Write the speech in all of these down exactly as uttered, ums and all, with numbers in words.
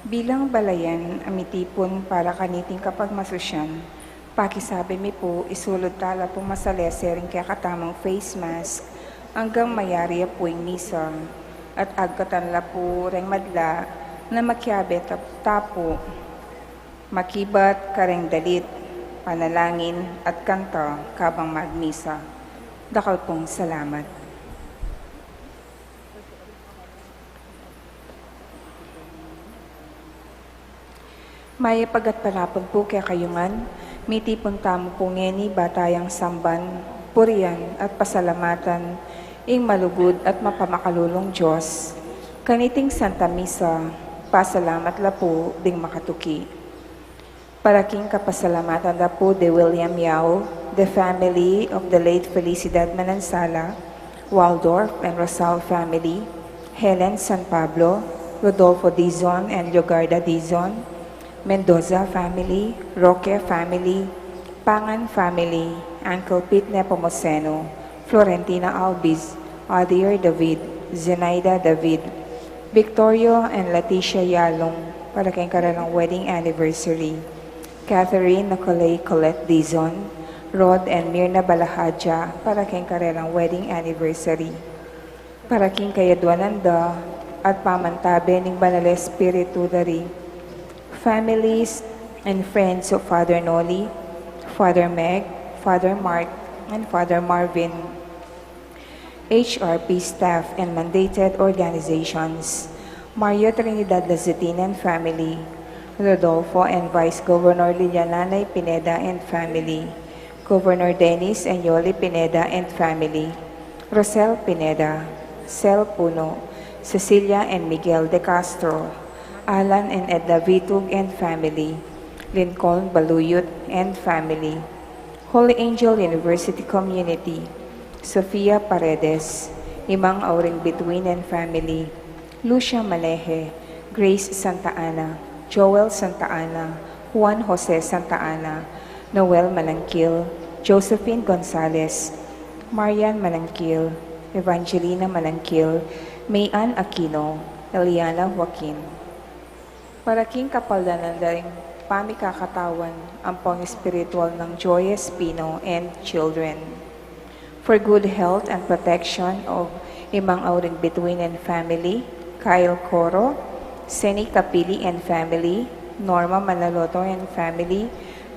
Bilang balayan a mitipun para kaniting kapagmasusyan, pakisabi mi pu, isulud tala pu masalese ring kekatamung face mask anggang mayari ya pu ing misa, at agkatan la pu reng madla na makiabe ta-, ta pu makibat kareng dalit, panalangin at kanta kabang magmisa. Dakal pung salamat. Mayap a gatpanapun pu kekayu ngan, mitipun tamu pu ngeni ba tayang samban, purian at pasalamatan ing malugud at mapamakalulung Dios. Kaniting Santa Misa, pasalamat la pu ding makatuki. Para king kapasalamatan da pu de William Yao, the family of the late Felicidad Manansala, Waldorf and Rosal family, Helen San Pablo, Rodolfo Dizon and Leogarda Dizon, Mendoza family, Roque family, Pangan family, Uncle Pete Nepomuceno, Florentina Albiz, Adier David, Zenaida David, Victorio and Leticia Yalong, para keng karelang wedding anniversary. Catherine Nicolay Colette Dizon, Rod and Mirna Balahadja, para keng karelang wedding anniversary. Para king kayadwanan da at pamantabe ning Banal Espiritu da ri families and friends of Father Noli, Father Meg, Father Mark, and Father Marvin. H R P staff and mandated organizations, Mario Trinidad Lazatin and family, Rodolfo and Vice Governor Liliana Nay Pineda and family, Governor Dennis and Yoli Pineda and family, Rosel Pineda, Sel Puno, Cecilia and Miguel de Castro, Alan and Edna Vitug and family, Lincoln Baluyut and family, Holy Angel University Community, Sofia Paredes, Imang Auring Bituin and family, Lucia Maleje, Grace Santa Ana, Joel Santa Ana, Juan Jose Santa Ana, Noel Manangkil, Josephine Gonzalez, Marian Manangkil, Evangelina Manangkil, Mayan Aquino, Eliana Joaquin. Para king kapaldanan da ring pamikakatawan ampong espiritual nang Joy Espino and children. For good health and protection of Imang Auring Bituin and family, Kyle Coro, Seni Capili and family, Norma Manaloto and family,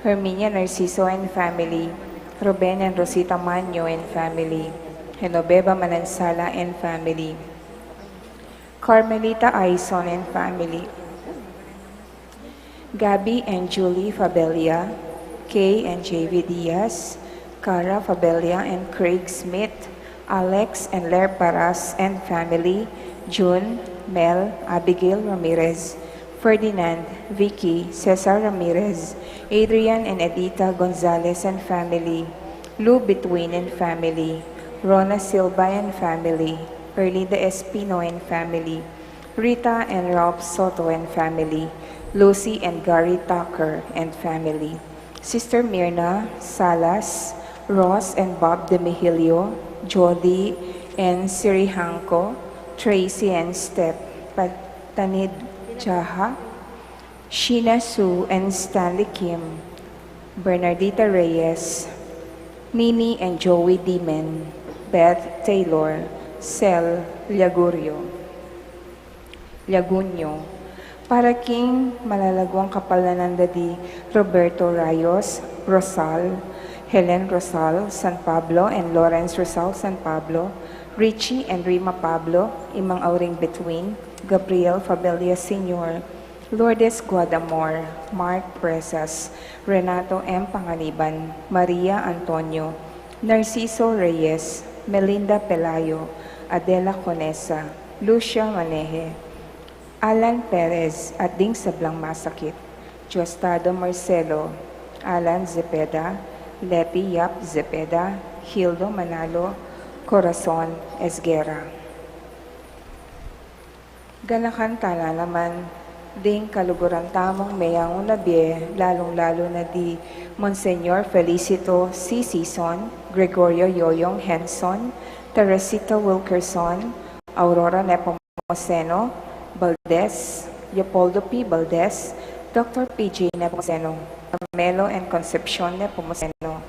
Herminia Narciso and family, Ruben and Rosita Manyo and family, Genoveva Manansala and family, Carmelita Aison and family, Gabby and Julie Fabella, Kay and J V Diaz, Cara Fabella and Craig Smith, Alex and Ler Paras and family, June, Mel, Abigail Ramirez, Ferdinand, Vicky, Cesar Ramirez, Adrian and Edita Gonzalez and family, Lou Bituin and family, Rona Silva and family, Erlinda Espino and family, Rita and Ralph Soto and family, Lucy and Gary Tucker and family, Sister Mirna Salas, Ross and Bob Demihilio, Jody and Siri Hanco, Tracy and Steph Patanid Jaha, Sheena Sue and Stanley Kim, Bernardita Reyes, Nini and Joey Dimen, Beth Taylor, Sel Liagurio, Liaguño. Para king malalaguang kapaldanan da di Roberto Rayos Rosal, Helen Rosal San Pablo and Lawrence Rosal San Pablo, Richie and Rima Pablo, Imang Auring Bituin, Gabriel Fabella Senior, Lourdes Guadamor, Mark Presas, Renato M. Panganiban, Maria Antonio, Narciso Reyes, Melinda Pelayo, Adela Conesa, Lucia Maneje, Alan Perez at ding sablang masakit, Diosdado Marcelo, Alan Zepeda, Leti Yap Zepeda, Hildo Manalo, Corazon Esguerra. Ganakan tala naman ding kaluguran tamung meyangu na bie, lalung-lalu na di Monsignor Felicito C. Sison, Gregorio Yoyong Henson, Teresita Wilkerson, Aurora Nepomuceno Valdez, Leopoldo P. Valdez, Doctor P J Nepomuceno, Carmelo and Concepcion Nepomuceno,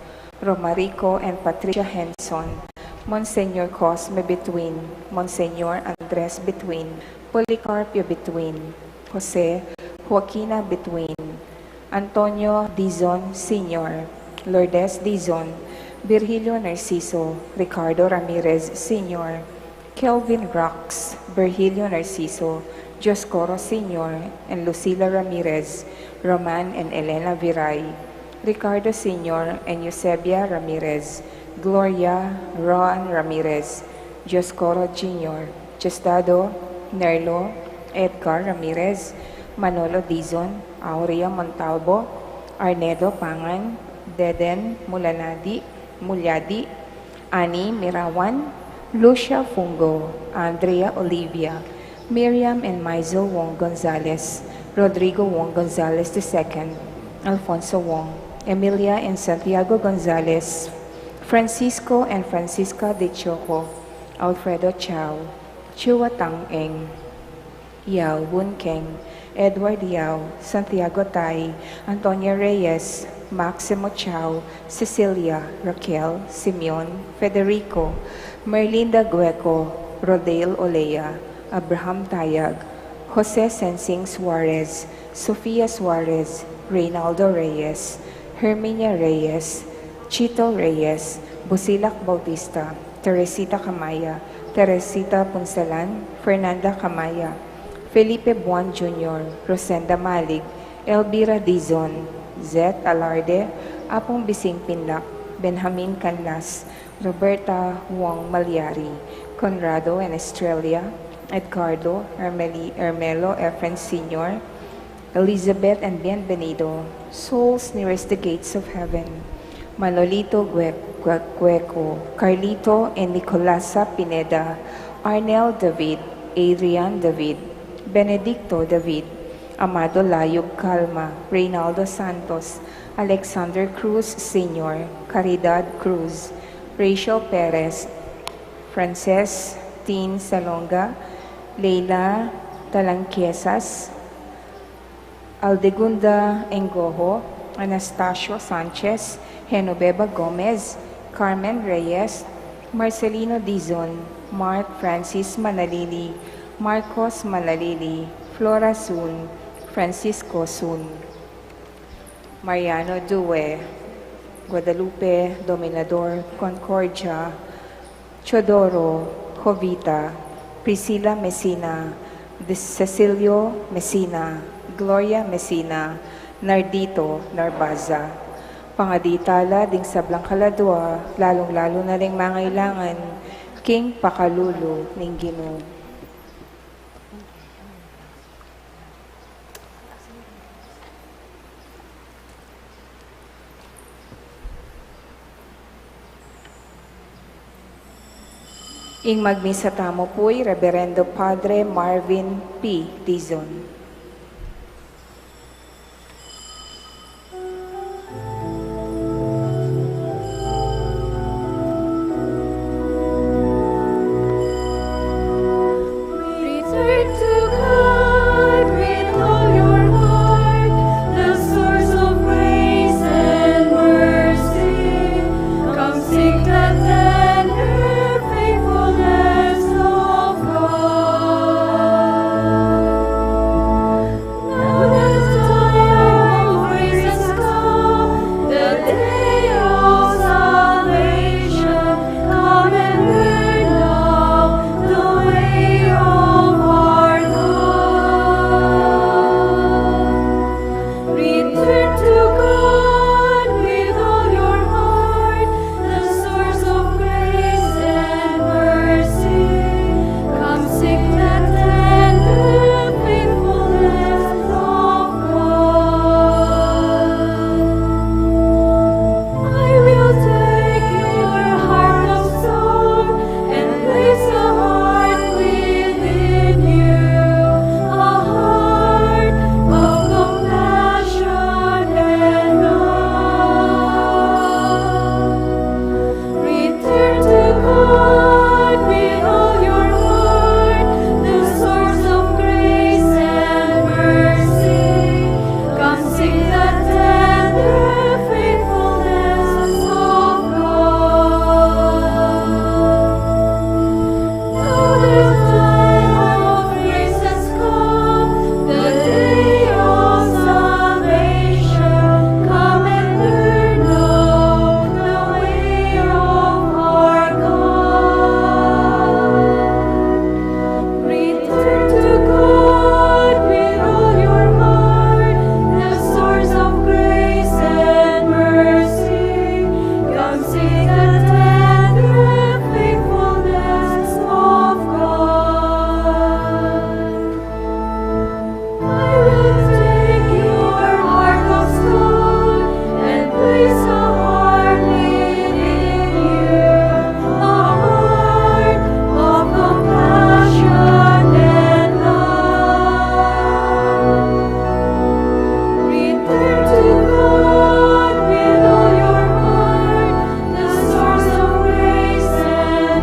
Romarico and Patricia Henson, Monsignor Cosme Bituin, Monsignor Andres Bituin, Policarpio Bituin, Jose, Joaquina Bituin, Antonio Dizon Senior, Lourdes Dizon, Virgilio Narciso, Ricardo Ramirez Senior, Kelvin Rox, Virgilio Narciso, Dioscoro Senior, and Lucila Ramirez, Roman and Elena Viray, Ricardo Senior and Eusebia Ramirez, Gloria, Roan Ramirez, Dioscoro Junior, Diosdado, Nerlo, Edgar Ramirez, Manolo Dizon, Aurea Montalvo, Arnedo Pangan, Deden Mulanadi, Mulyadi, Annie Mirawan, Lucia Fungo, Andrea Olivia, Miriam and Maisel Wong Gonzalez, Rodrigo Wong Gonzalez the second, Alfonso Wong, Emilia and Santiago Gonzalez, Francisco and Francisca de Choco, Alfredo Chao, Chua Tang Eng, Yao Wun Keng, Edward Yao, Santiago Tai, Antonia Reyes, Maximo Chao, Cecilia, Raquel, Simeon, Federico, Merlinda Gueco, Rodale Olea, Abraham Tayag, Jose Sensing Suarez, Sofia Suarez, Reynaldo Reyes, Herminia Reyes, Chito Reyes, Busilak Bautista, Teresita Camaya, Teresita Punsalan, Fernanda Camaya, Felipe Buan Junior, Rosenda Malig, Elvira Dizon, Zet Alarde, Apung Bising Pinlac, Benjamin Canlas, Roberta Wong Malyari, Conrado and Estrella, Edgardo, Ermeli-, Ermelo Efren Senior, Elizabeth and Bienvenido, souls nearest the gates of heaven, Manolito Gue-, Gue-, Gueco, Carlito and Nicolasa Pineda, Arnel David, Adrian David, Benedicto David, Amado Layug Calma, Reynaldo Santos, Alexander Cruz Senior, Caridad Cruz, Rachel Perez, Frances Tin Salonga, Leila Talanquesas, Aldegunda Engojo, Anastasio Sanchez, Genoveva Gomez, Carmen Reyes, Marcelino Dizon, Mark Francis Manalili, Marcos Manalili, Flora Sun, Francisco Sun, Mariano Due, Guadalupe Dominador, Concordia, Teodoro, Jovita, Priscila Messina, De Cecilio Messina, Gloria Messina, Nardito Narbaza. Pangadi tala ding sablang kaladua, lalung-lalu na ring mangailangan king pakalulu ning Ginu. Ing magmisa tamu pu i Reverendo Padre Marvin P. Dizon. Return to God with all your heart, the source of grace and mercy. Come seek the tender faithfulness of God.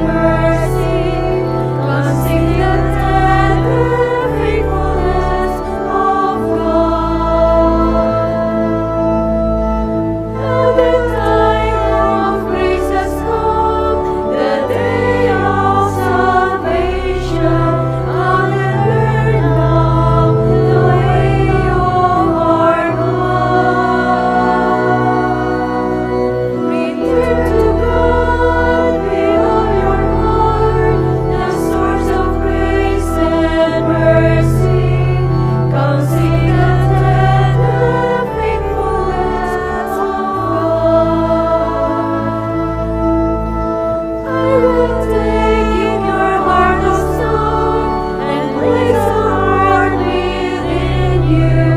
Mercy, consider the tender faithfulness of God. The time of grace has come, the day of salvation. Come and learn now the way of our God. Return to God with all your heart, the source of grace and mercy. Come seek the tender faithfulness of God. I will take your heart of stone and place a heart within you,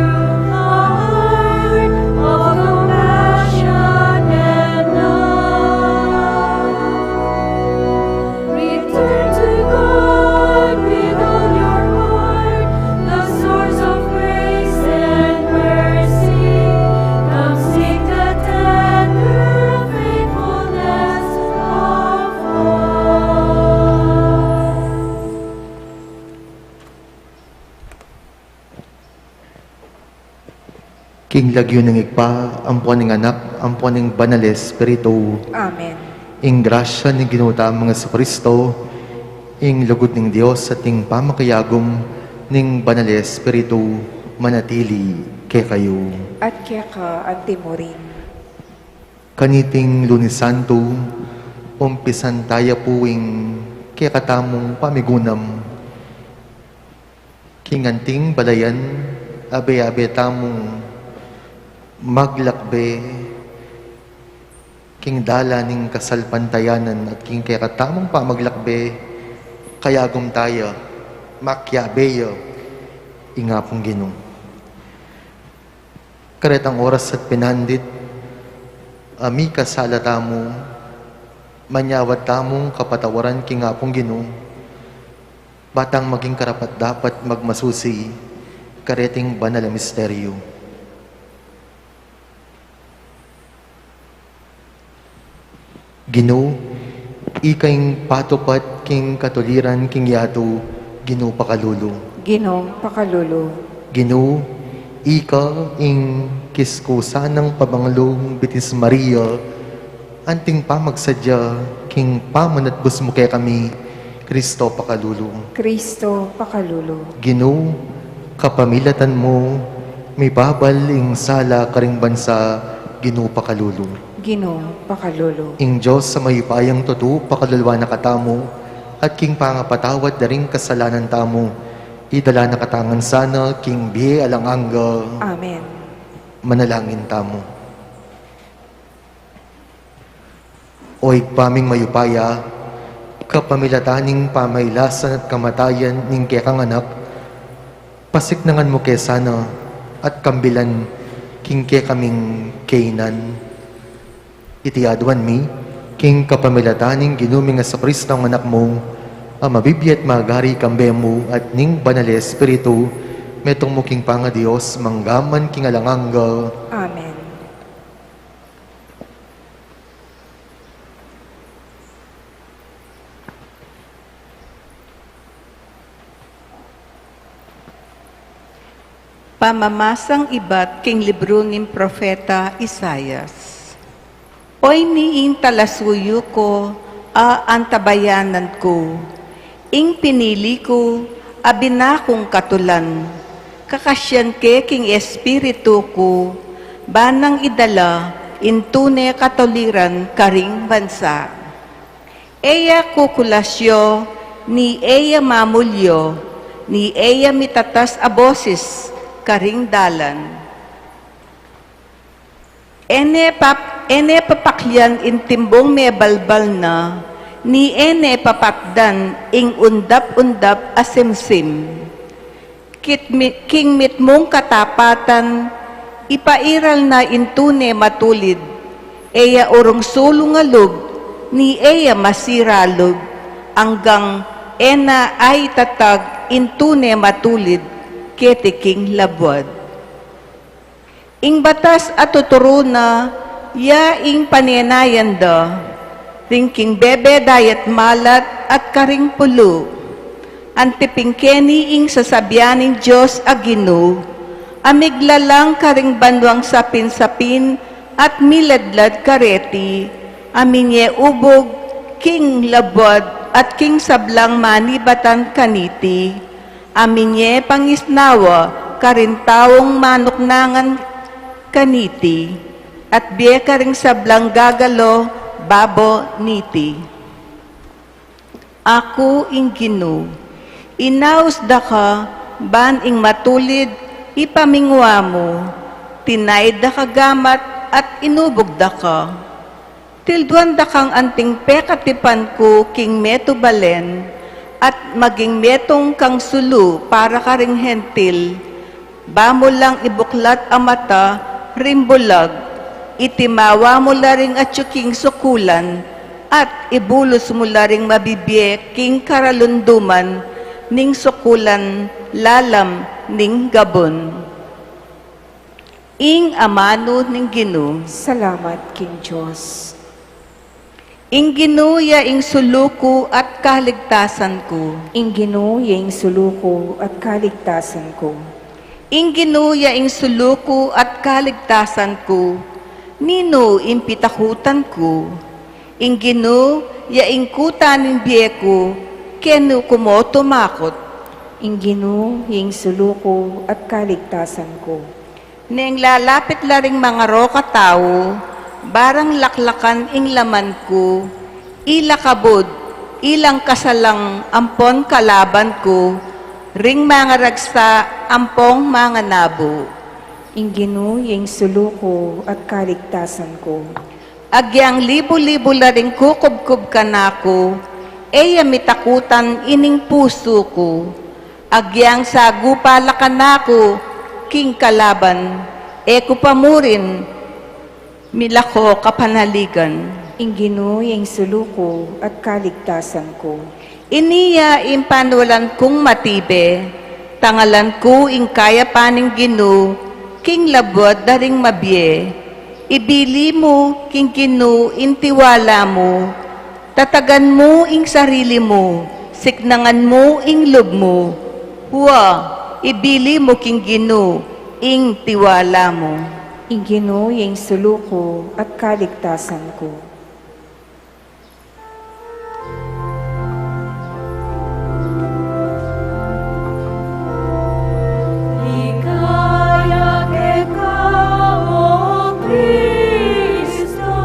a heart of compassion and love. Return to God with all your heart, the source of grace and mercy. Come seek the tender faithfulness of God. King lagyu ning Ibpa, ampo ning Anak, ampo ning Banal Espiritu. Amen. Ing grasya ning Ginu tamung Jesucristo, ing lugud ning Dios, at ing pamakayagum ning Banal Espiritu, manatili kekayu. At keka anti murin. Kaniting Lunes Santo, umpisan taya pu ing kekatamung pamigunam. King anting balayan, abe-abe tamung maglakbe king dalan ning kasalpantayanan at king kekatamung pamaglakbe, kayagum taya, makiabe ya ing Apung Ginu. Karetang oras at pinandit a mikasala tamu, manyawad tamung kapatawaran king Apung Ginu, ba tang maging karapat-dapat magmasusi kareting banal a misteryu. Ginu, ika ing patupat king katuliran king yatu, Ginu pakalulu. Ginu pakalulu. Ginu, ika ing kiskusan nang pabanglung Bitis Maria, anting pamagsadya king pamanatbus mu kekami, Kristo pakalulu. Kristo pakalulu. Ginu, kapamilatan mu, mibabal ing sala karing bansa, Ginu pakalulu. Ginu pakalulu. Ing Dios a mayupayang tutu, pakaluluan na katamu, at king pangapatawad da ring kasalanan tamu, idala na katamu ngan sana king bie alang angga. Amen. Manalangin tamu. O Ibpa ming mayupaya, kapamilatan ning pamailasan at kamatayan ning kekang Anak, pasiknangan mu ke sana at kambilan king kekaming kainan. Iti aduan mi, king kapamilatan ning Ginu ming Jesucristo a Anak mu, a mabibie at magari kambe mu at ning Banal a Espiritu, metung mu king pangaDios, mangga man king alang angga. Amen. Pamamasang ibat king libru ning propeta Isaias. Oyni ing talasuyu ku a antabayanan ku, ing pinili ku a binakung katulan, kakasyan ke king espiritu ku, ba nang idala ing tune katuliran karing bansa. E ya kukulasyu, ni e ya mamulyu, ni e ya mitatas a bosis karing dalan. E ne pap-, e ne papaklian ing timbung mebalbal na, ni e ne papatdan ing undap-undap a simsim. Kit mi-, king mitmung katapatan, ipairal na ing tune matulid, e ya urung sulung a lub, ni e ya masira lub, anggang e na aitatag ing tune matulid keti king labuad. Ing batas a tuturu na, ya ing panenayan da, Ring king bebe dayat malat at karing pulu. Antiping keni ing sasabian ning Dios a Ginu, a miglalang karing banuang sapin-sapin at miladlad kareti, a minye ubug king labuad at king sablang manibatan kaniti, a minye pangisnawa karing taung manuknangan kaniti, at bie karing sablang gagalo babo niti. Aku ing Ginu. Inaus da ka ban ing matulid ipamingwa mu, tinaid da ka gamat at inubug da ka. Tilduan da kang anting pekatipan ku king metung balen, at maging metung kang sulu para karing Hentil. Ba mu lang ibuklat a mata ring bulag, itimawa mu la ring atyu king sukulan, at ibulus mu la ring mabibie king karalunduman ning sukulan lalam ning gabun. Ing amanu ning Ginu. Salamat king Dios. Ing Ginu ya ing sulu ku at kaligtasan ku. Ing Ginu ya ing sulu ku at kaligtasan ku. Ing Ginu ya ing sulu ku at kaligtasan ku. Ninu ing pitakutan ku? Ing Ginu ya ing kuta ning bie ku, kenu ku mu tumakut? Ing Ginu ya ing sulu ku at kaligtasan ku. Neng lalapit la ring mangaroka tau, barang laklakan ing laman ku, ila kabud, ilang kasalang ampon kalaban ku, ring mangaragsa ampong manganabu. Ing Ginu ya ing sulu ku at kaligtasan ku. Agyang libu-libu la ring kukubkub kanaku, e ya mitakutan ining pusu ku. Agyang sagupa la kanaku king kalaban, e ku pa murin milako kapanaligan. Ing Ginu ya ing sulu ku at kaligtasan ku. Ini ya ing panualan kung matibe, tangalan ku ing kayapan ning Ginu king labuad da ring mabie. Ibili mu king Ginu ing tiwala mu, tatagan mu ing sarili mu, siknangan mu ing lub mu. Wa, ibili mu king Ginu ing tiwala mu. Ing Ginu ya ing sulu ku at kaligtasan ku. Ligaya keka, O Kristo,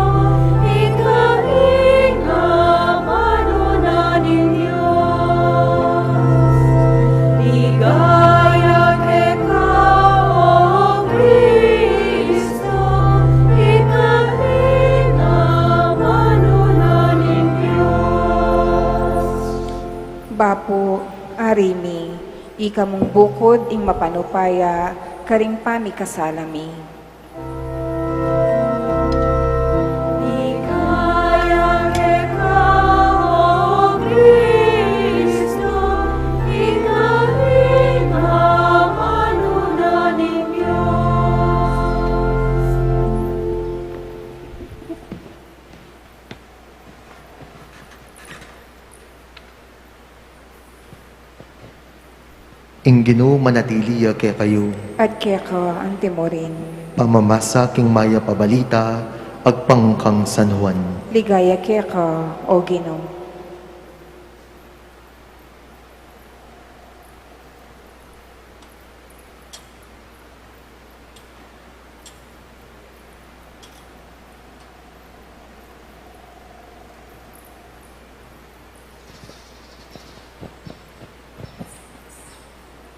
ika ing amanu na ning Dios. Ligaya keka, O Kristo, ika ing amanu na ning Dios. Bapu, Ari mi, ika mung bukud ing mapanupaya karing pamikasala mi. Ligaya keka, O Kristo, ika ing amanu na ning Dios. Ing Ginu manatili ya kekayu. At keka antimurin. Pamamasa king mayap a balita agpang kang San Juan. Ligaya keka, O Ginu.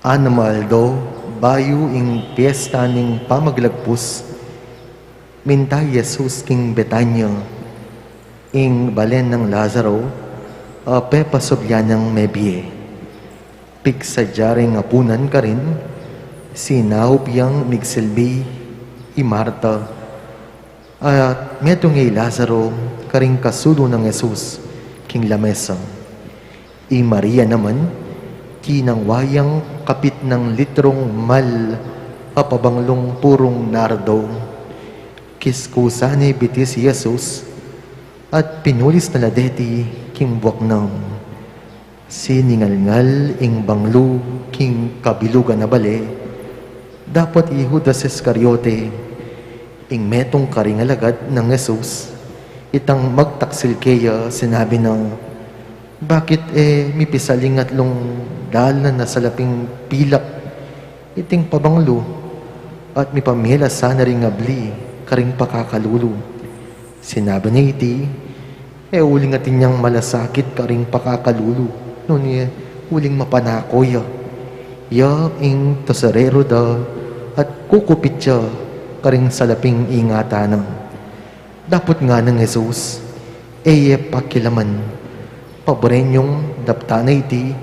Anam a aldo, bayu ing piesta ning pamaglagpus, minta i Jesus king Betania, ing balen nang Lazaro, a pepasubli nang mebie. Pigsadya ring apunan karin, sinaup yang migsilbi i Marta, at metung ya i Lazaro karing kasulu nang Jesus king lamesa. I Maria naman, kinangwa yang kapitnan litrung mal a pabanglung purung nardo. Kiskusan ne bitis i Jesus, At pinulis na la deti king buak na. Siningalngal ing banglu king kabilugan a bale, dapot i Judas Iscariote, ing metung karing alagad nang Jesus, itang magtaksil keya, sinabi na, "Bakit e mipisaling atlung dalan a salaping pilak iting pabanglu, at mipamela sana ring abli karing pakakalulu?" Sinabi na iti, "E uling atin yang malasakit karing pakakalulu, nune uling mapanako ya. Ya ing tesorero da, at kukupit ya karing salaping ingatan na." Dapot ngana nang Jesus, "E ye pakilaman. Paburen yung daptan na iti,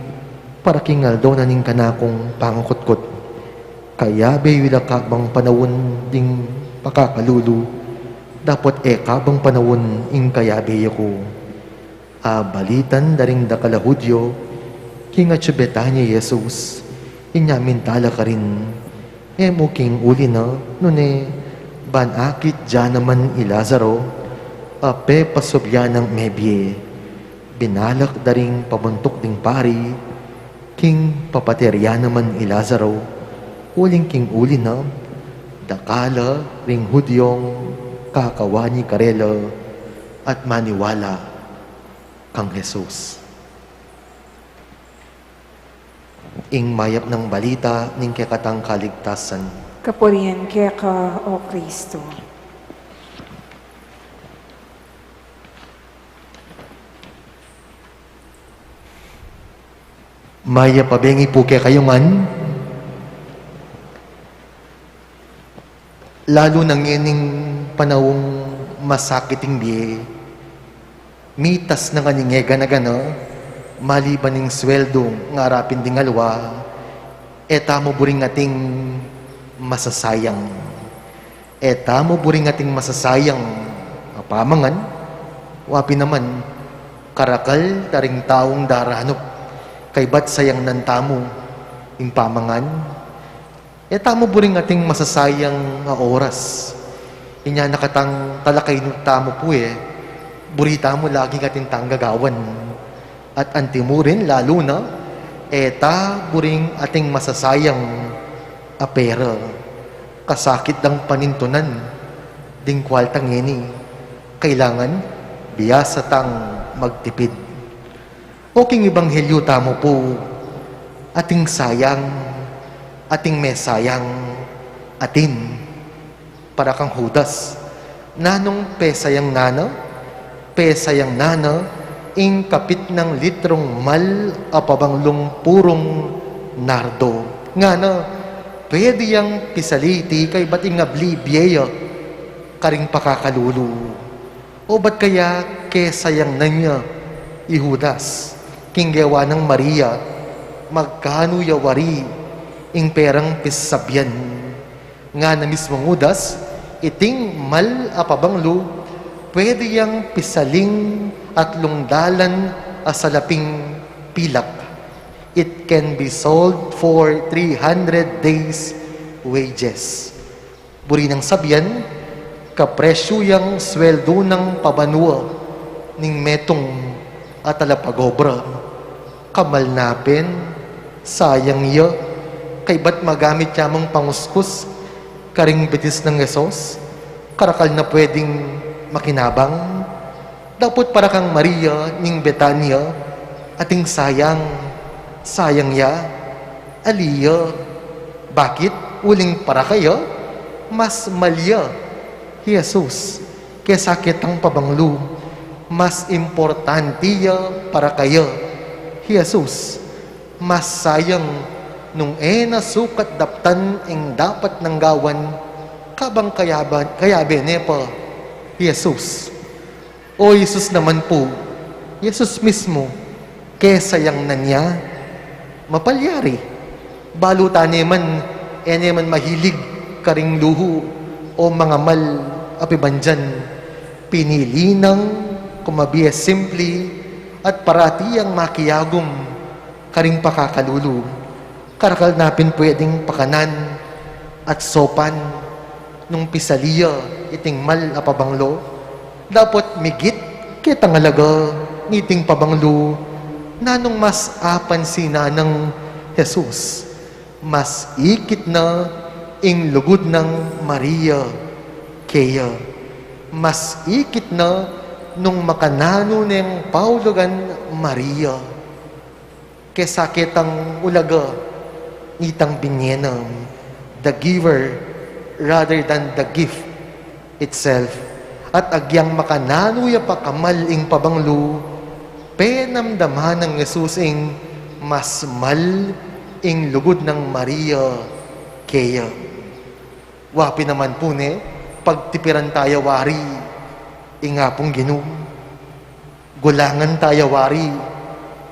para king aldo na ning kanakung pangakutkut. Kayabe yu la kabang panaun ding pakakalulu, dapot e kabang panaun ing kayabe ya ku." Abalitan da ring dakal a Judio king atsu Betania i Jesus, inya minta la karin, "E mu king uli na, nune ban akit ya naman i Lazaro, a pepasubyan nang mebie?" Binalak da ring pabuntuk ding pari king papaterya naman i Lazaro, uling king uli na, dakal la ring Judiong kakawani karela at maniwala kang Jesus. Ing mayap nang balita ning kekatang kaligtasan. Kapurian keka, O Kristo. Mayap a bengi pu kekayu ngan. Lalu na ngening panaung masakit ing bie, mitas na ngan ing e gana-gana, maliban ing sweldo nga arapin ding alwa, e tamu buring ating masasayang. E tamu buring ating masasayang a pamangan, wa pin naman, karakal da ring taung daranup, kaybat sayangnan tamu ing pamangan. E tamu buring ating masasayang a oras. Inya na katang talakay nu tamu pu e, buri tamu laging atin tang gagawan. At antimurin lalu na, e ta buring ating masasayang a pera. Kasakit dang panintunan ding kwalta ngeni. Kailangan biasa tang magtipid. O king ebanghelyo tamu pu, ating sayang, ating mesayang atin. Para kang Judas, nanung pesayang na na? Pesayang na na ing kapit nang litrung mal a pabanglung purung nardo. Ngana, pwede yang pisali iti kaybat ing abli bie ya karing pakakalulu. O bat kaya kesayangnan ya i Judas king gewa nang Maria? Magkanu ya wari ing perang pisabian? Ngana mismung Judas, iting mal a pabanglu, pwede yang pisaling atlung dalan a salaping pilak. It can be sold for three hundred days' wages. Buri nang sabian, kapresyu yang sweldu nang pabanua ning metung a talapagobra. Kamal na pin, sayang ya, kaybat magamit ya mang panguskus karing bitis nang Jesus, karakal na pwedeng makinabang. Dapot para kang Maria ning Betania, ating sayang, sayang ya, ali ya. Bakit? Uling para kaya, mas mal ya i Jesus kesa ketang pabanglu. Mas importante ya para kaya i Jesus. Mas sayang nung e na sukat daptan ing dapat nang gawan, kabang kayaba-, kayabe ne pa i Jesus. O Jesus naman pu, Jesus mismu, kesayangnan ya, mapalyari. Balu ta ne man, e ne man mahilig karing luhu o mangamal a pibandian, pinili nang kumabie simpli at parati yang makiagum karing pakakalulu. Karakal na pin pwedeng pakanan at sopan nung pisali ya iting mal a pabanglu, dapot migit Ketang alaga niting pabanglu, nanung mas apansinan nang Jesus? Mas ikit na ing lugud nang Maria keya. Mas ikit na nung makananu neng paulugan Maria. Kesa ketang ulaga nitang binye na, the giver rather than the gift itself. At agyang makananu ya pa kamal ing pabanglu, penamdaman nang Jesus ing mas mal ing lugud nang Maria keya. Wa pin naman pu ne, pagtipiran taya wari ing Apung Ginu. Gulangan taya wari,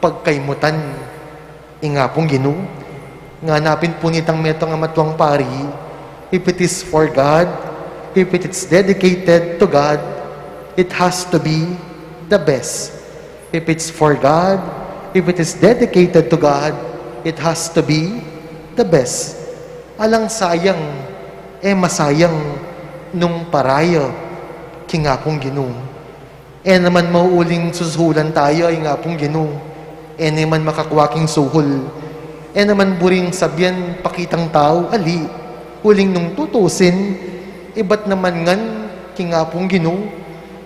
pagkaimutan ing Apung Ginu. Ngana pin pu nitang metung a matuang pari, if it is for God, if it is dedicated to God, it has to be the best. If it's for God, if it is dedicated to God, it has to be the best. Alang sayang, e masayang nung paraya king Apung Ginu. E naman mauuling susuhulan taya ing Apung Ginu. E naman makakua king suhul. E naman buring sabian pakitang tau, ali. Uling nung tutusin, ibat naman ngan king Apung Ginu,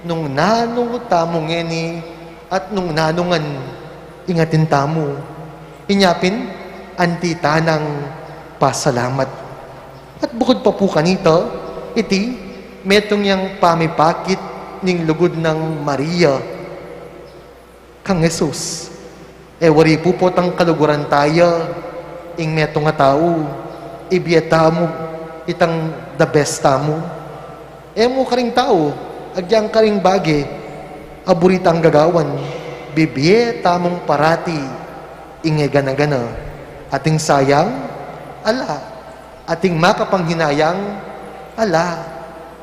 nung nanu tamu ngeni at nung nanu ngan ing atin tamu. Inya pin, anti tanang pasalamat. At bukud pa pu kanita, iti, metung yang pamipakit ning lugud nang Maria kang Jesus. E wari pu potang kaluguran taya ing metung a tau, ibie tamu itang the best tamu. E mu karing tau, agyang karing bage, a buri tang gagawan, bibie tamung parati ing e gana-gana. Ating sayang, ala. Ating makapanghinayang, ala.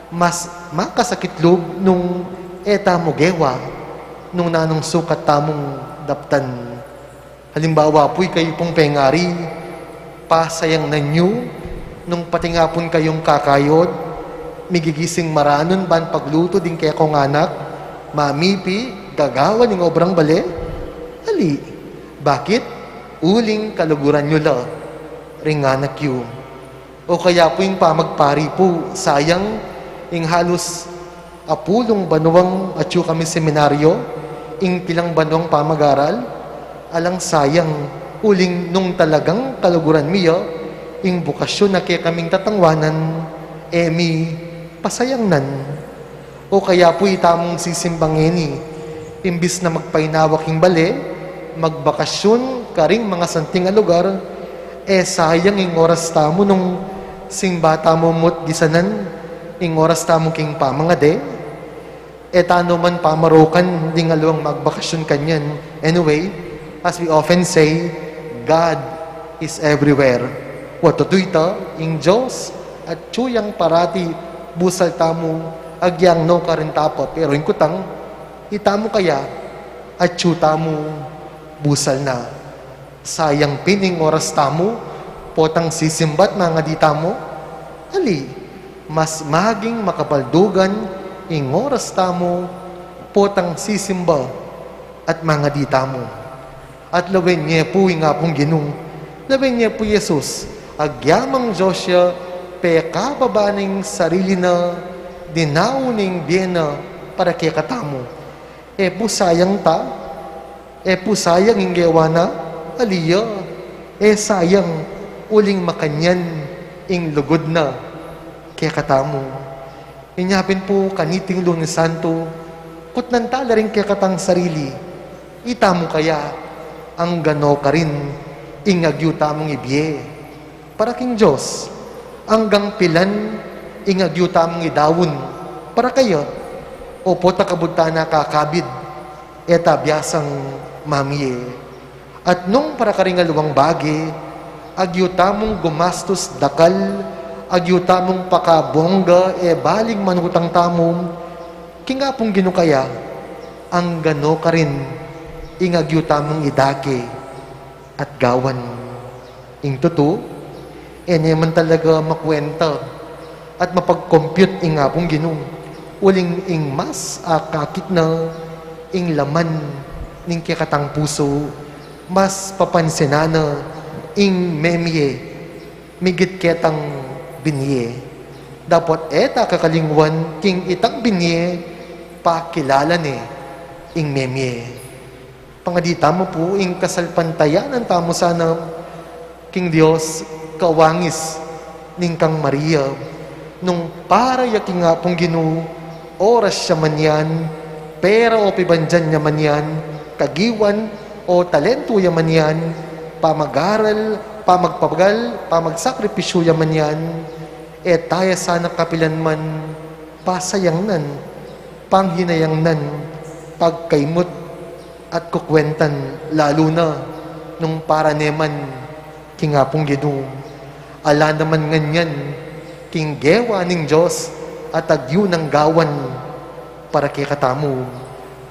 Mas makasakit lub nung e tamu gewa, nung nanung sukat tamung daptan. Halimbawa pu, ikayu pung pengari, pasayangnan yu nung pati nga pun kayung kakayod, migigising maranun ban paglutu ding kekong anak, mamipi, gagawan ning obrang bale? Ali. Bakit? Uling kaluguran yu la ring anak yu. O kaya pu ing pamagpari pu, sayang, ing halus apulung banuang atyu kami seminaryo, ing pilang banuang pamagaral, alang sayang, uling nung talagang kaluguran mi ya, ing bukasyun a kekaming tatangwanan, e mi pasayangnan. O kaya pu itamung sisimba ngeni, imbis na magpainawa king bale, magbakasyun karing mangasanting a lugar, e sayang ing oras tamu nung simba tamu mu't gisanan ing oras tamu king pamangade? E tanu man pamarokan ding aliwang magbakasyun kanyan. Anyway, as we often say, God is everywhere. Wa tutu ita, ing Dios atyu yang parati, busal tamu, agyang nukarin ta pa. Pero ing kutang, itamu kaya, atyu tamu, busal na. Sayang pin ing oras tamu potang sisimba't mangadi tamu? Ali, mas maging makabaldugan ing oras tamu potang sisimba at mangadi tamu. At lawen ye pu ing Apung Ginu, lawen ye pu Jesus, agyamang Dios ya, pekababa ne ing sarili na, dinau ne ing bie na para kekatamu. E pu sayang ta? E pu sayang ing gewa na? Ali ya, e sayang, uling makanyan ing lugud na kekatamu. Inya pin pu kaniting Lunes Santo, kutnan ta la ring kekatang sarili, itamu kaya, anggang nukarin ing agyu tamung ibie para king Dios? Anggang pilan ing agyu tamung idaun para kaya? O pota kabud ta na kakabid, e ta biasang mamie? At nung para karing aliwang bage, agyu tamung gumastus dakal, agyu tamung pakabongga, e baling manutang tamu, king Apung Ginu kaya, anggang nukarin ing agyu tamung idake at gawan? Ing tutu, e ne man talaga makwenta at mapag-compute ing Apung Ginu, uling ing mas akakit na, ing laman ning kekatang pusu, mas papansinan na ing memie migit ketang binye. Dapot e ta kakalingwan king itang binye, pakilala ne ing memie. Pangadi tamu pu ing kasalpantayanan tamu sana king Dios, kawangis ning kang Maria, nung para ya king Apung Ginu, oras ya man yan, pera o pibandian ya man yan, kagiwan o talentu ya man yan, pamag-aral, pamagpabagal, pamagsakripisyu ya man yan, e ta ya sana kapilan man pasayangnan, panghinayangnan, pagkaimut, at kukwentan, lalu na nung para ne man king Apung Ginu. Ala naman nganyan king gewa ning Dios at agyu nang gawan para kekatamu.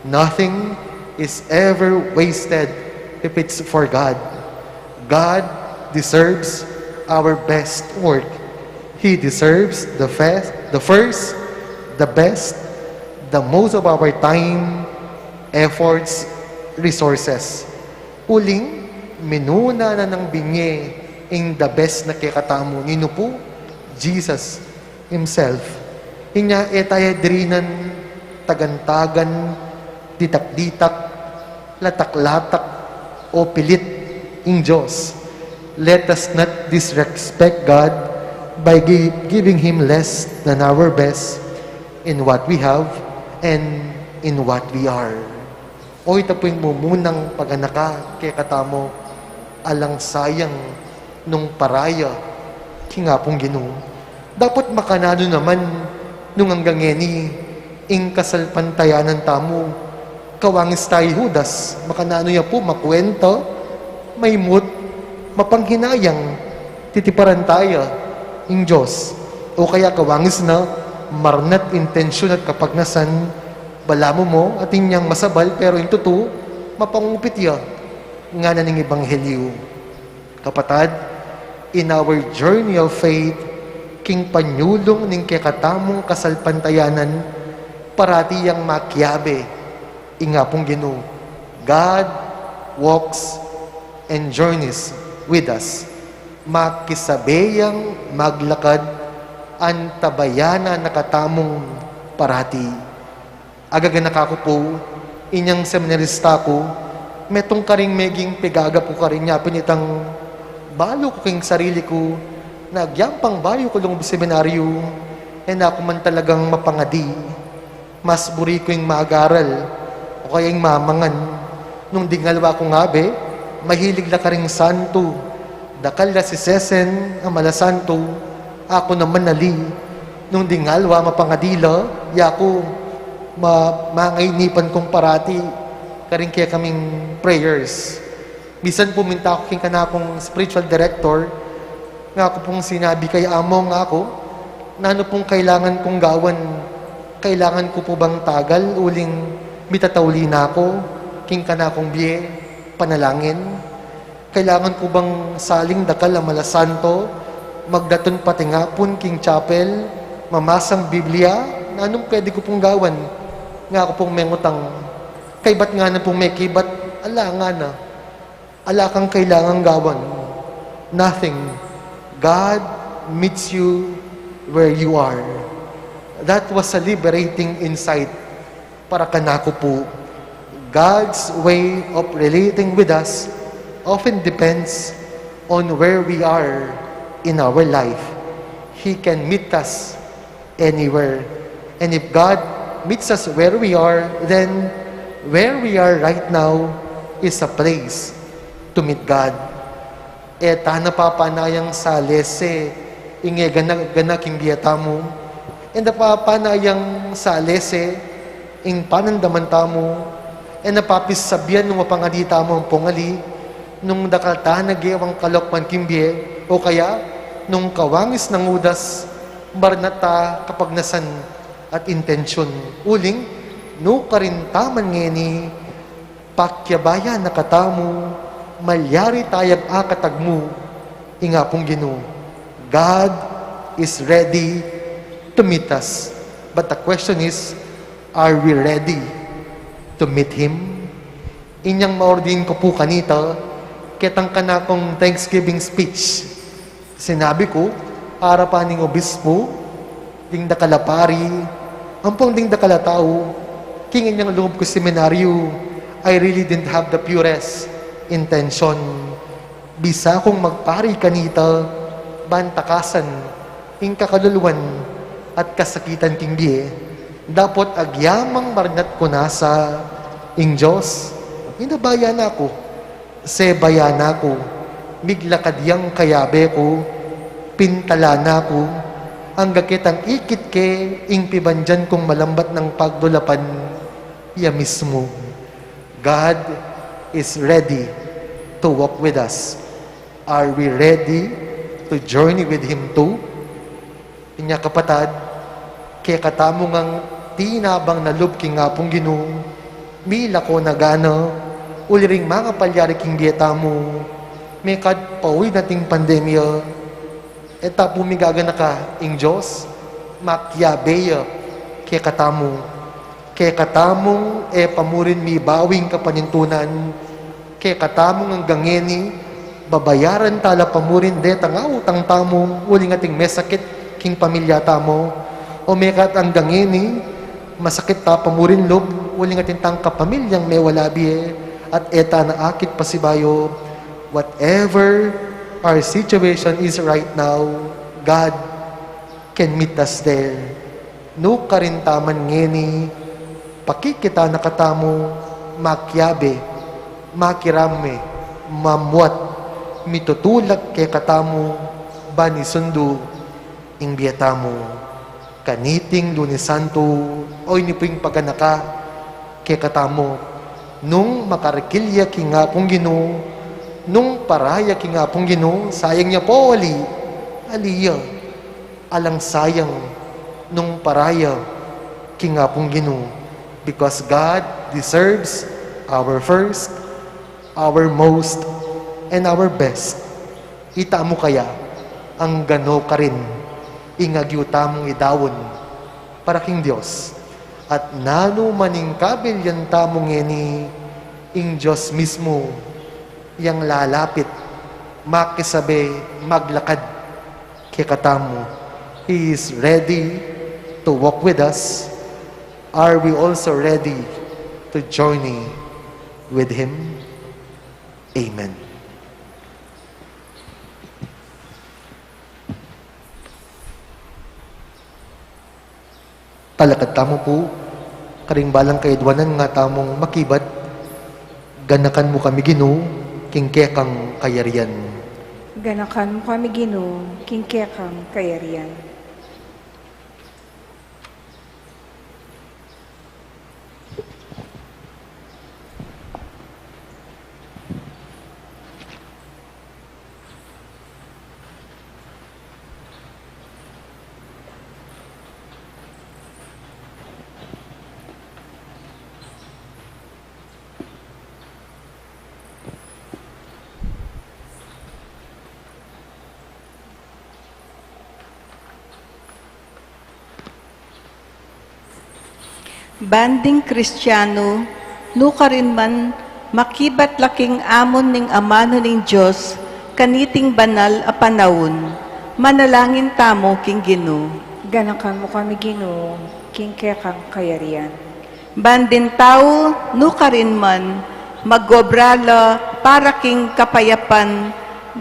Nothing is ever wasted if it's for God. God deserves our best work. He deserves the first, the first, the best, the most of our time, efforts, resources. Uling, minuna na nang binye ing the best na kekatamu. Ninu pu? Jesus himself. Inya e ta ya dirinan tagan-tagan, ditak-ditak, latak-latak, o pilit ing Dios. Let us not disrespect God by gi-, giving Him less than our best in what we have and in what we are. O ita pu ing mumunang paganaka kekatamu, alang sayang nung para ya king Apung Ginu. Dapot makananu naman nung anggang ngeni ing kasalpantayanan tamu, kawangis ta i Judas, makananu ya pu, makwenta, maimut, mapanghinayang, titiparan ta ya ing Dios. O kaya kawangis na, marnat intensyun at kapagnasan, balamu mu, atin yang masabal, pero ing tutu, mapangupit ya, ngana ning ebanghelyu. Kapatad, in our journey of faith, king panyulung ning kekatamung kasalpantayanan, parati yang makiabe ing Apung Ginu. God walks and journeys with us. Makisabe yang maglakad, antabayanan na katamung parati. Agaganaka ku pu, inyang seminarista ku, metung karing meging pigaga pu karin ya pin itang balu ku king sarili ku, na agyampang bayu ku lungub seminaryu, e na ku man talagang mapangadi. Mas buri ku ing mag-aral, o kaya ing mamangan. Nung dingalwa kung abe, mahilig la karing santu. Dakal la sisesen a malasantu, aku naman ali. Nung dingalwa, mapangadi la, yaku, ma-, mangainipan kung parati, karing kekaming prayers. Misan pu minta ku king kanakung spiritual director, ngaku pung sinabi kaya, "Among," ngaku, "nanu pung kailangan kung gawan? Kailangan ku pu bang tagal uling mitatauli na ku king kanakung bie, panalangin? Kailangan ku bang saling dakal a malasantu, magdatun pati ngapun king chapel, mamasang Biblia? Nanung pwede ku pung gawan?" Ngaku pung mengutang, "Kaybat ngana pung mekibat, ala ngana. Ala kang kailangang gawan. Nothing. God meets you where you are." That was a liberating insight para kanaku pu. God's way of relating with us often depends on where we are in our life. He can meet us anywhere. And if God meets us where we are, then where we are right now is a place to meet God. E ta na papanayang salese ing e gana-gana king bie tamu. E na papanayang salese ing panandaman tamu. E na papisabian nung mapangadi tamu ampong ali, nung dakal ta na gewang kalokman king bie, o kaya nung kawangis nang Judas, marnat ta kapagnasan at intensyun. Uling, nukarin ta man ngeni, pakiabayan na katamu, malyari tayang akatagmu ing Apung Ginu. God is ready to meet us. But the question is, are we ready? to meet him. Inyang maordin ku pu kanita, ketang kanakung Thanksgiving speech, sinabi ku arapan ning obispo, ding dakal a pari, ampong ding dakal a tau, king inyang loob ku seminaryo, I really didn't have the purest intention. Bisa kung magpari kanita, ban takasan ing kakaluluan at kasakitan king bie, dapot agyamang marnat ku na sa ing Dios, inabaya na ku, sebaya na ku, miglakad yang kayabe ku, pintala na ku, angga ketang ikit ke ing pibandian kung malambat nang pagdulapan, ya mismu. God is ready to walk with us. Are we ready to journey with Him too? Inya kapatad, kekatamu ngang tinabang na lub king Apung Ginu, milako na gana, uli ring mangapalyari king bie tamu, mekad pauli na ting pandemya, e ta pu migaganaka ing Dios, makiabe ya kekatamu. Kekatamung e pa murin mibawi ing kapanintunan, kekatamung anggang ngeni, babayaran ta la pa murin detang autang tamu, uling ating mesakit king pamilya tamu, o mekad anggang ngeni, masakit ta pa murin lub, uling ating tang kapamilyang mewala bie, at e ta na akit pasibayu, whatever our situation is right now, God can meet us there. Nukarin ta man ngeni, pakikit na katamu, makiabe, makirame, mamuat, mitutulak kekatamu, ban isundu ing bie tamu. Kaniting Lunes Santo, o ini pu ing paganaka kekatamu. Nung makarikil ya king Apung Ginu, nung para ya king Apung Ginu, sayang ya pu, ali, ali ya. Alang sayang nung para ya king Apung Ginu, because God deserves our first, our most, and our best. Itamu kaya, anggano karin ing agyu tamung idaun para king Dios, at nanu man ing kabilyan tamu ngeni, ing Dios mismu yang lalapit, makisabe, maglakad kekatamu. He is ready to walk with us. Are we also ready to journey with Him? Amen. Talakad tamu pu, karing balang kaidwanan nga tamung makibat, ganakan mu kami Ginu, king kekang kayarian. Ganakan mu kami Ginu, king kekang kayarian. Ban ding Kristianu, nukarin man makibat la king amun ning amanu ning Dios, kaniting banal a panaun, manalangin tamu king Ginu. Ganakan mu kami Ginu, king kekang kayarian. Ban ding tau, nukarin man, mag-obra la para king kapayapan,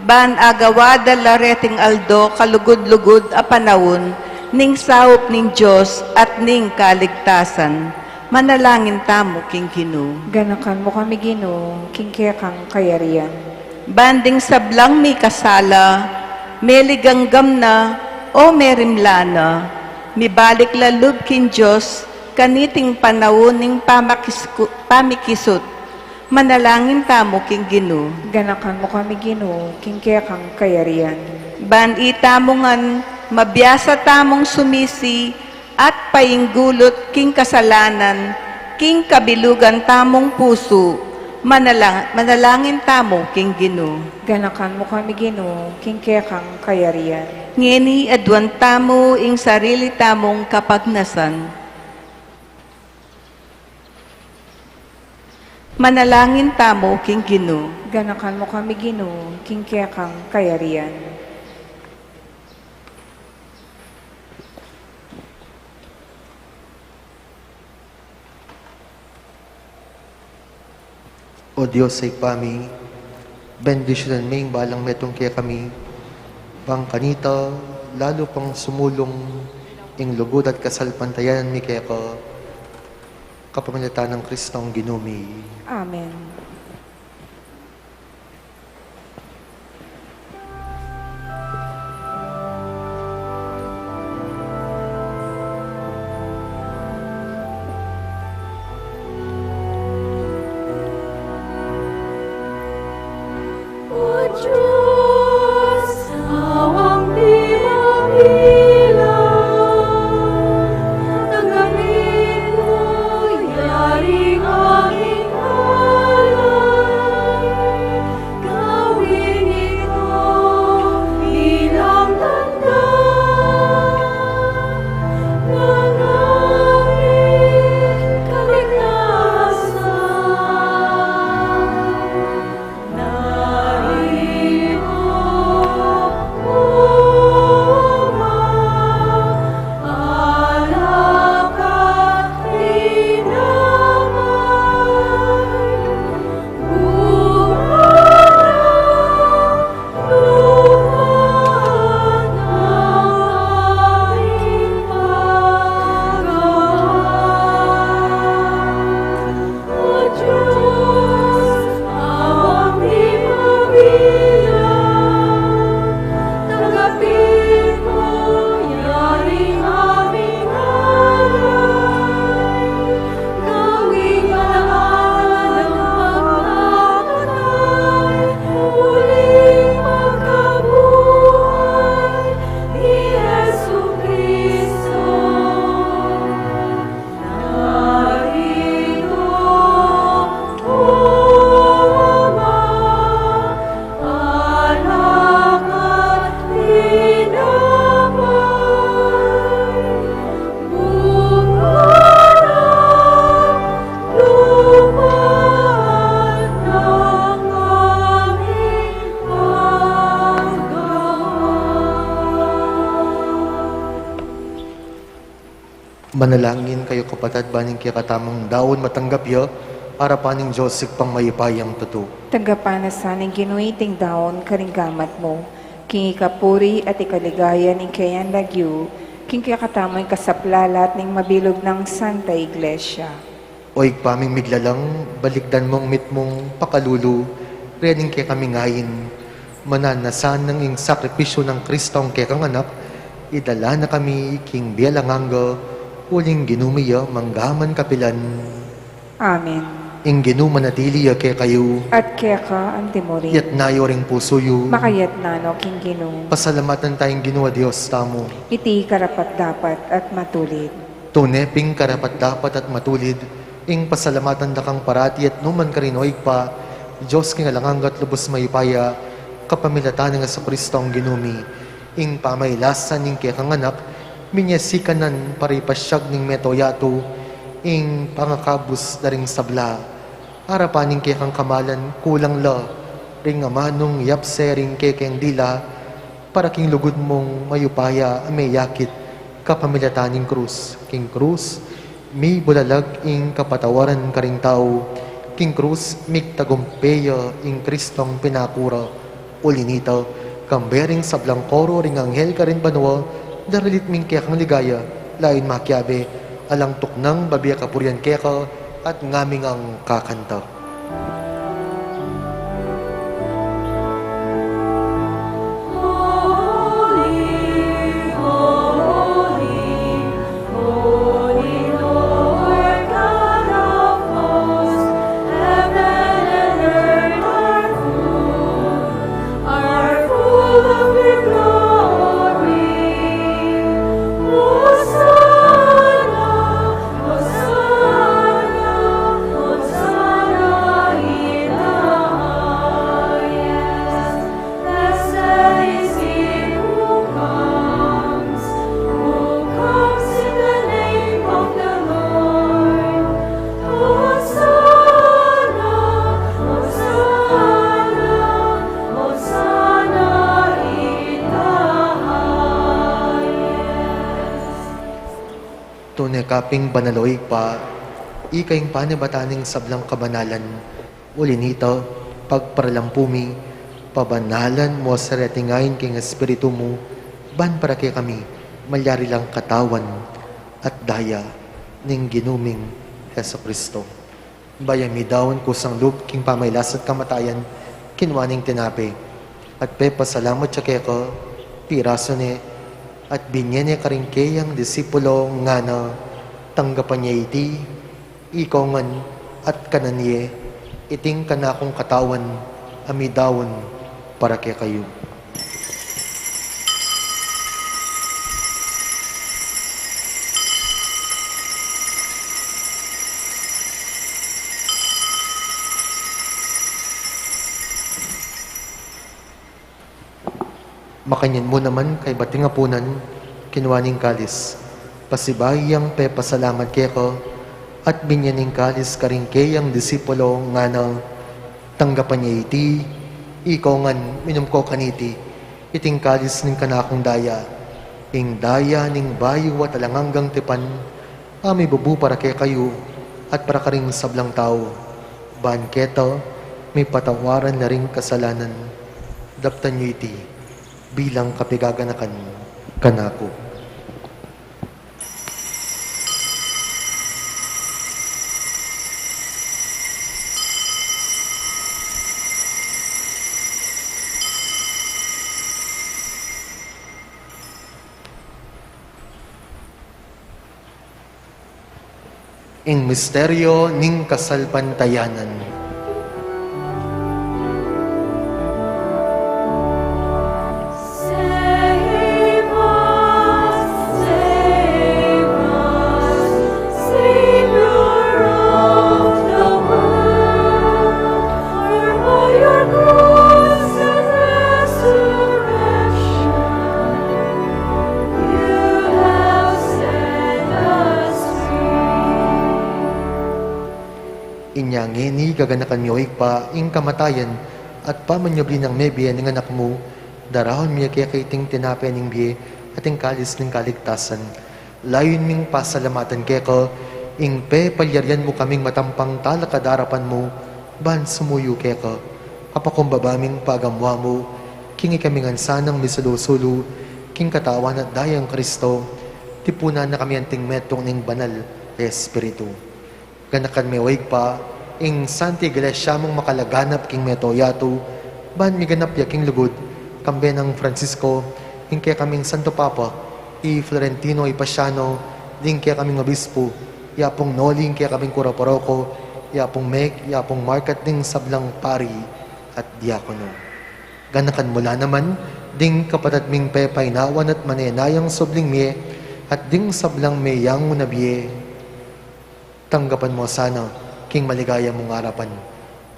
ban agawa da la reting aldo kalugud-lugud a panaun ning saup ning Dios at ning kaligtasan. Manalangin tamu king Ginu. Ganakan mu kami Ginu, king kekang kayarian. Ban ding sablang mikasala, meliganggam na, o merimla na, mibalik la lub king Dios, kaniting panaun ning pamakisku-, pamikisut. Manalangin tamu king Ginu. Ganakan mu kami Ginu, king kekang kayarian. Ban itamu ngan, mabiasa tamung sumisi, at painggulut king kasalanan, king kabilugan tamung pusu, manalang-, manalangin tamu king Ginu. Ganakan mu kami Ginu, king kekang kayarian. Ngeni aduan tamu ing sarili tamung kapagnasan. Manalangin tamu king Ginu. Ganakan mu kami, Ginu, king kekang kayarian. O Dios a Ibpa mi, bendisyunan me ing balang metung kekami, bang kanita lalu pang sumulung ing lugud at kasalpantayanan mi keka, kapamilatan nang Kristong Ginu mi. Amen. O Dios, awang di mabilang, tanggapin mu ya ring aming alay. Gawin ito bilang tanda ng aming kaligtasan. Manalangin kayu, kapatad, ban ing kekatamung daun matanggap ya arapan ning Dios Ibpang mayupayang tutu. Tanggapan na sa ning Ginu iting daun karing gamat mu, king ikapuri at ikaligaya ning keyang lagyu, king kekatamung kasaplalan at ning mabilug nang Santa Iglesia. O Ibpa ming miglalang, balikdan mung mitmung pakalulu rening kekaming ain. Mananasan nang ing sakripisyu nang Kristong kekang Anak, idala na kami king bie alang angga, uling Ginu mi ya mangga man kapilan. Amen. Ing Ginu manatili ya kekayu. At keka antimurin. Itas yu ring pusu yu. Makatas no king Ginu. Pasalamatan taya ing Ginu a Dios tamu. Iti karapat-dapat at matulid. Tune pin karapat-dapat at matulid ing pasalamatan da kang parati at nu man karin, o Ibpa, Dios king alang angga at lubus mayupaya, kapamilatan nang Jesucristong Ginu mi. Ing pamailasan ning kekang Anak, minyasikan nang para ipasiag ning mabilug a yatu ing pangakabus da ring sabla. Arapan ning kekang kamalan, kulang la ring amanung yapse ring kekeng dila, para king lugud mung mayupaya a meyakit kapamilatan ning krus. King krus mibulalag ing kapatawaran karing tau. King krus migtagumpe ya ing Kristong pinakura. Uli nita, kambe ring sablang koro ring anghel karin banua, daralit mi ing kekang ligaya, layun makiabe, alang tuknang babie kapurian keka, at ngami ngang kakanta. Holy, holy, holy Lord God of hosts, heaven and earth are full, are full of your glory. Hosanna, Hosanna, Hosanna in Nune kaping banal, o Ibpa, ika ing panibatan ning sablang kabanalan. Uli na nita, pagparalampu mi, pabanalan mu sa retingain king Espiritu mu, ban para kekami malyari lang katawan at daya ning Ginu ming Jesucristo. Bayu ya midaun, kusang lub king pamagkasakit at kamatayan, kinua ne ing tinape, at pepasalamat ya keka, pirasu ne, at binye ne karing keyang disipulo, ngana: Tanggapan ye iti, ikayu ngan, at kanan ye, iti ing kanakung katawan a midaun para kekayu. Makanyan mu naman, kaybat ning apunan, kinua ne ing kalis, pasibayu yang pepasalamat keka, at binye ne ing kalis karing keyang disipulo, ngana: Tanggapan ye iti, ikayu ngan, minum kayu kaniti, iti ing kalis ning kanakung daya, ing daya ning bayu at alang anggang tipan, a mibubu para kekayu at para karing sablang tau, ban keta mipatawaran la ring kasalanan. Daptan yu iti bilang kapaganakan kanaku. Ing misteryo ning kasalpantayanan. Save us, save us, Savior of the world, for by your cross and resurrection, you have set us free. Inya ngeni, gaganakan mi, o Ibpa, ing kamatayan at pamanyubli nang mebie ning Anak mu, daraun mi keka iting tinape ning bie at ing kalis ning kaligtasan. Layun ming pasalamatan keka ing pepalyarian mu kaming matampang talakad king arapan mu, ban sumuyu keka. Apakumbaba ming pagamuan mu king ikami ngan sanang misulu-sulu king katawan at daya nang Kristo, tipunan na kami anting metung ning Banal Espiritu. Ganakan me, o Ibpa, ing Santa Iglesia mung makalaganap king mabilug a yatu, ban miganap ya king lugud, kambe nang Francisco, ing kekaming Santo Papa, i Florentino, i Paciano, ding kekaming obispo, i Apung Noli, ing kekaming kura paroko, i Apung Meg, i Apung Mark, at ding sablang pari at diakono. Ganakan mu la naman ding kapatad ming pepainawan at manenayang subling mie, at ding sablang meyangu na bie. Tanggapan mu la sana king maligaya mung arapan.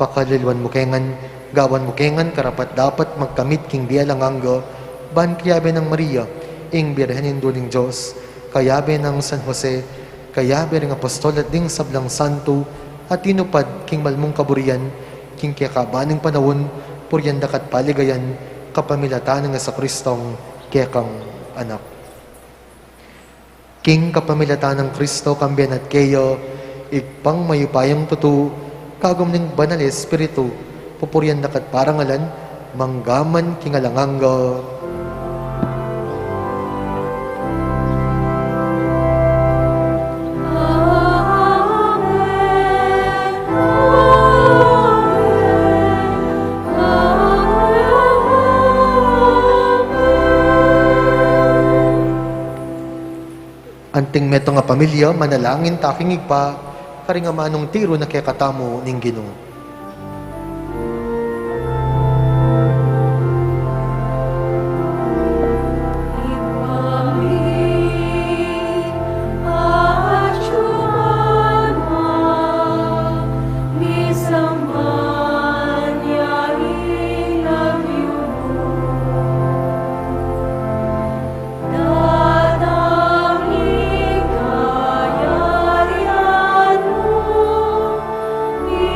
Pakaluluan mu ke ngan, gawan mu ke ngan karapat-dapat magkamit king bie alang angga, ban kayabe nang Maria, ing Birhen Indu ning Dios, kayabe nang San Jose, kayabe ring apostol at ding sablang santo a tinupad king mal mung kaburian, king kekaban ning panaun, purian da ka at paligayan, kapamilatan nang Jesucristong kekang Anak. King kapamilatan nang Kristo, kambe na at keya, Ibpang mayupayang tutu, kagum ning Banal a Espiritu, pupurian da ka at parangalan, mangga man king alang angga. Amen. Amen. Amen. Anting metung a pamilya, manalangin ta king Ibpa, karing amanung tiru na kekatamu ning Ginu. Datang ing kayarian mu,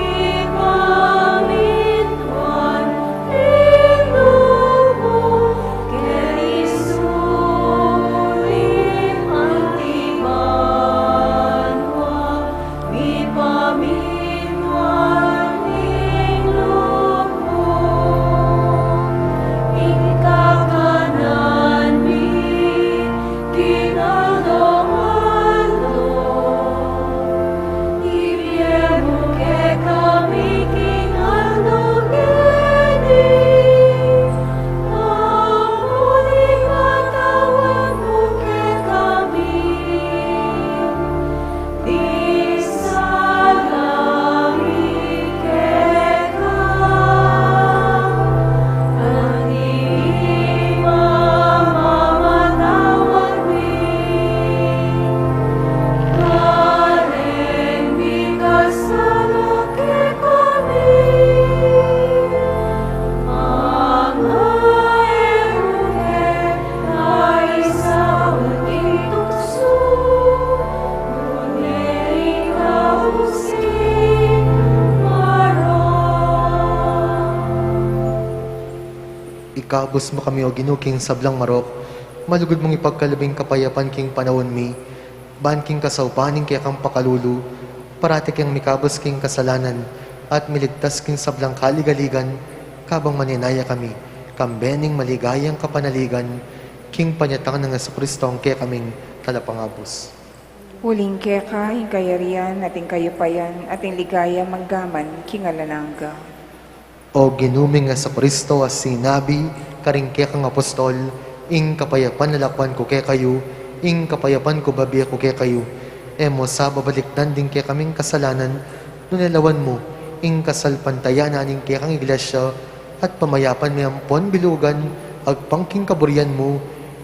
ing Ikabus mu kami, O Ginu, king sablang marok, malugud mung ipagkalub ing kapayapan king panaun mi, ban king kasaupan ning kekang pakalulu, parati keng mikabus king kasalanan, at miligtas king sablang kaligaligan, kabang manenaya kami, kambe ning maligayang kapanaligan, king panyatang nang Jesucristo, ing kekaming Talapangabus. Uling keka ing kayarian, at ing kayupayan, at ing ligaya manggaman king alang angga. O Ginu ming Jesucristo, a sinabi karing kekang apostol, ing kapayapan lalakwan ku kekayu, ing kapayapan ku babie ku kekayu. E mu sa babalikdan ding kekaming kasalanan, nune lawan mu ing kasalpantayanan ning kekang iglesia, at pamayapan me ampon bilugan, agpang king kaburian mu,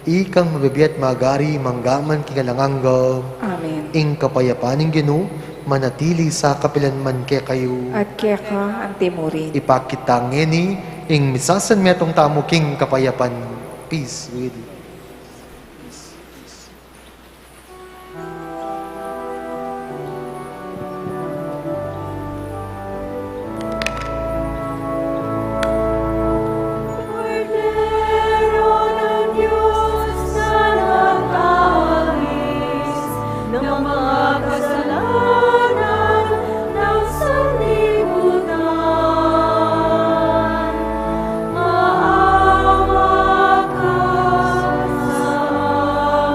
ikang mabibie at magari, manggaman king alang angga. Amen. Ing kapayapan ning Ginu, manatili sa kapilan man kekayu. At keka anti mu rin. Ipakit ta ngeni, ing misasan metung tamu king kapayapan. Peace with you. Maawa ka sa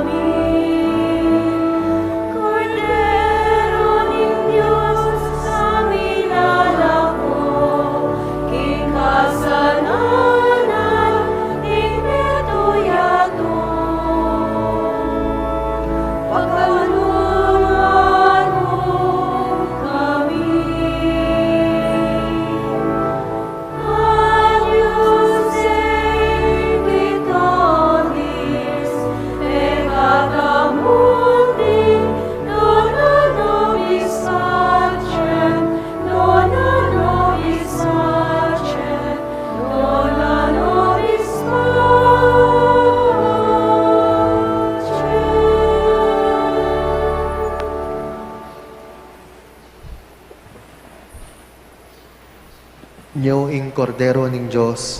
amin. Kordero ning Dios, a minalako king kasalanan ning metung yatu. Pakaluluan mu kami. Nyo ing Kordero ning Dios,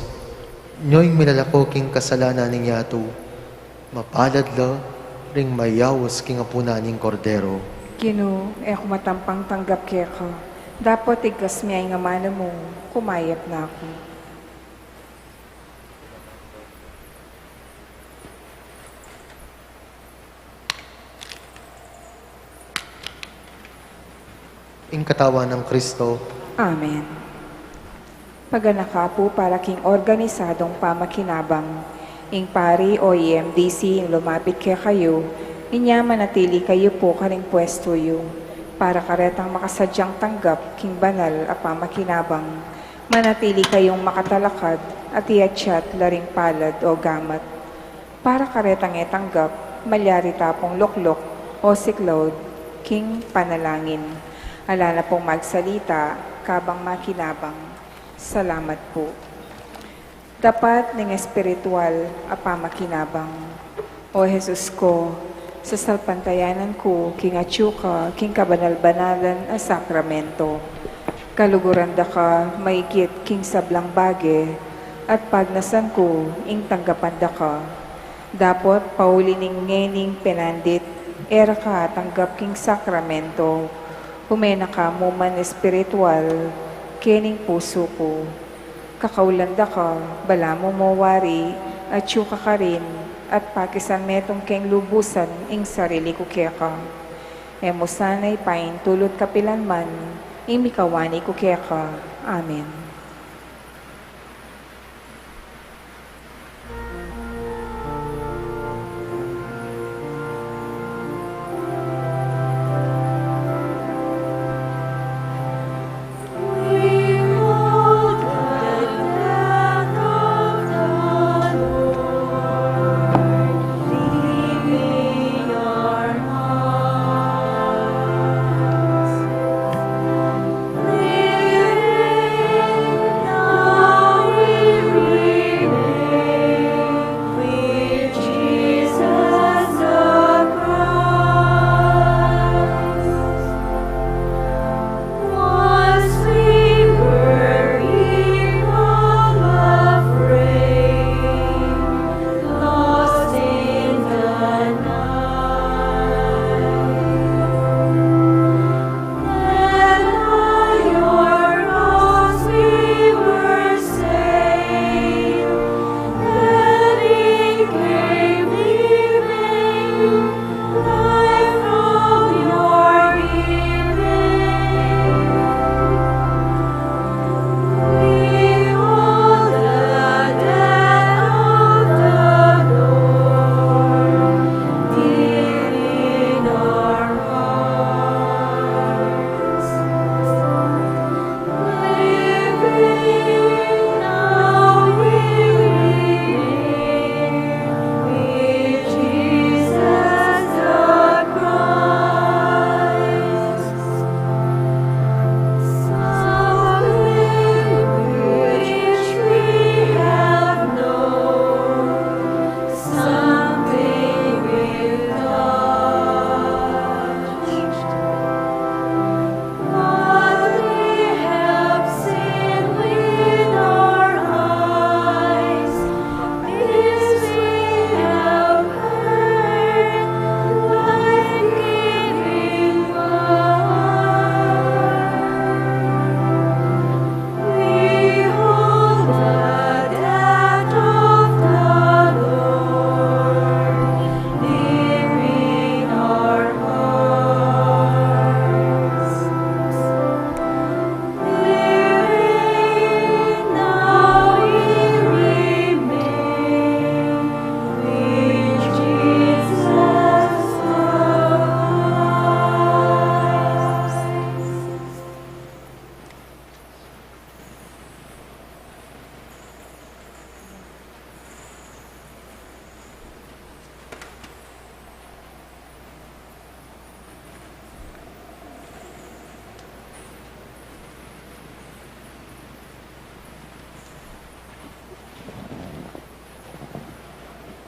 nyo ing milalako king kasalanan ning yatu, mapalad la ring mayaus king apunan ning Kordero. Ginu, e ku matampang tanggap keka, dapot igkas me ing amanu mu, kumayap na ku. Ing katawan nang Kristo. Amen. Paganaka pu para king organisadong pamakinabang. Ing pari o E M D C ing lumapit kekayu, inya manatili kayu pu karing pwestu yu, para karetang makasadyang tanggap king banal a pamakinabang. Manatili kayung makatalakad at iatsat la ring palad o gamat. Para karetang e tanggap, malyari ta pung lukluk o siklaud king panalangin. Ala na pung magsalita kabang makinabang. Salamat pu. Dapat ning espiritual a pamakinabang. O Jesus ku, sasalpantayanan ku king atyu ka king kabanal-banalan a sakramento. Kaluguran da ka maigit king sablang bage, at pagnasan ku ing tanggapan da ka. Dapot pauli ning ngening penandit, e ra ka atanggap king sakramento, ume na ka mu man espiritual kening pusu ku. Kakaulan da ka, balamu mo wari, atyu ka karin, at pakisan metung keng lubusan ing sarili ku keka. E mu sana ipaintulut kapilan man ing mikawani ku keka. Amen.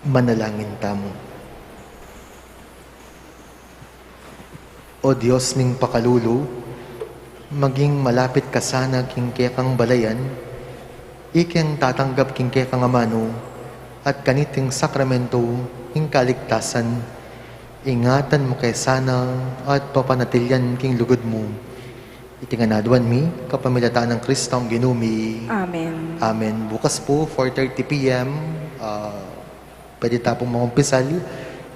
Manalangin tamu. O Dios ning pakalulu, maging malapit ka sana king kekang balayan, ikeng tatanggap king kekang amanu, at kaniting sakramento ing kaligtasan. Ingatan mu ke sana at papanatilian king lugud mu. Iti ngan aduan mi, kapamilatan nang Kristong Ginu mi. Amen. Amen. Bukas pu, four thirty P M, ah, pwede ta pung mangumpisal.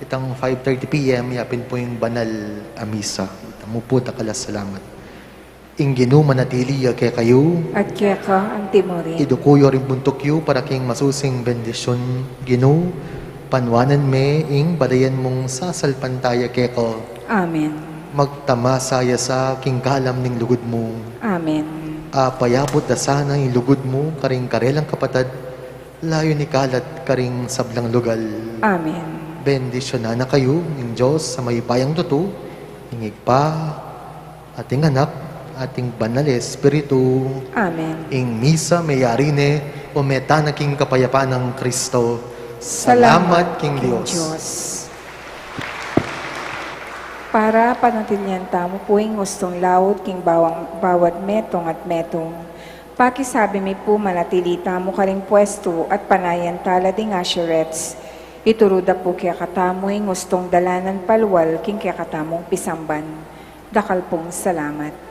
Itang five thirty P M, yapin pu ing banal a misa. Ita mu pu, dakal a salamat. Ing Ginu manatili ya kekayu. At keka anti mu rin. Iduku yu ring buntuk yu para king masusing bendisyun. Ginu, panuanan me ing balayan mung sasalpantaya keka. Amen. Magtamasa ya sa king kalam ning lugud mu. Amen. Apayabut da sana ing lugud mu karing karelang kapatad, layun ikalat karing sablang lugal. Amen. Bendisyunan na kayu ning Dios a mayupayang tutu, ing Ibpa, at ing Anak, at ing Banal a Espiritu. Amen. Ing misa meyari ne, o meta na king kapayapan nang Kristo. Salamat king Dios. Para panatilian tamu pu ing ustung laud king bawang, bawat metung at metung. Pakisabi mi pu, manatili tamu karing pwestu at panayan tala ding usherettes. Ituru da pu kekatamu ing ustung dalanan palual king kekatamung pisamban. Dakal pung salamat.